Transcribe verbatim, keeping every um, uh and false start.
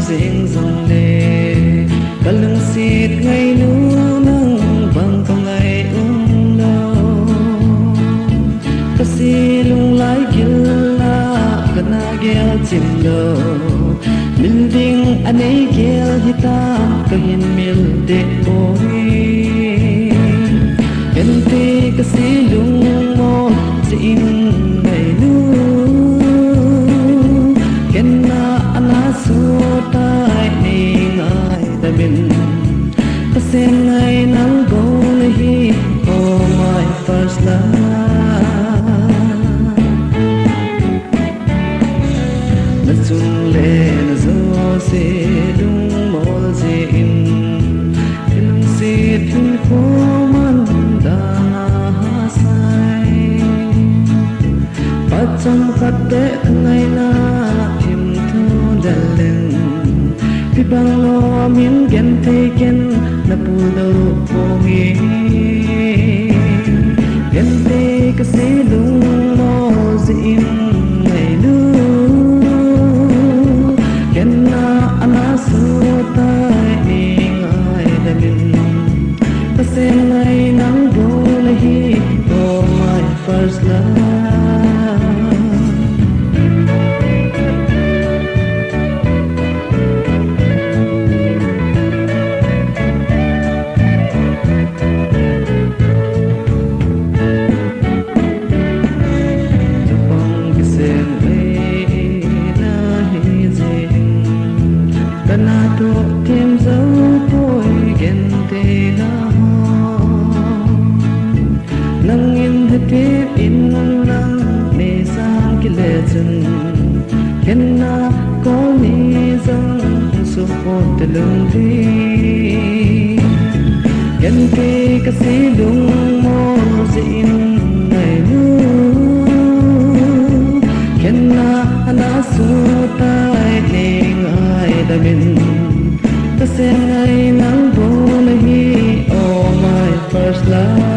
jeng jongle, kalungset ngainu nang bang kangai umlou. Kase lunglai gilna kana gel chimlou. Mil ding anei gel hitam kahin mil deh poi. Kente kase lungmol jeh in ngainu. Ken na ana sutai nei ngaidamin. Kasem ngai nang bou nahi, oh my first love. Nachun le najou se lungmol jeh in, kilungset hinkho man dana hasai. Phat chomkhat beh kangaina thimtho lel leng, ipi bang lom in genthei ken napuldoh ponge. Genthei kase lungmol jeh in ngainu. Ken na ana sutai nei ngaidamin. Kasem ngai nang bou nahi, oh my first love. Chapang kisem le nahi jeh in, kana toh them jou poi genthei na ho. Nangin hetep in nang nei sang kile chun, ken na kol ni jong support te lung di. Genthei kase lungmol jeh in ngainu. Ken na ana sutai nei ngaidamin. Kasem ngai nang bou nahi, oh my first love.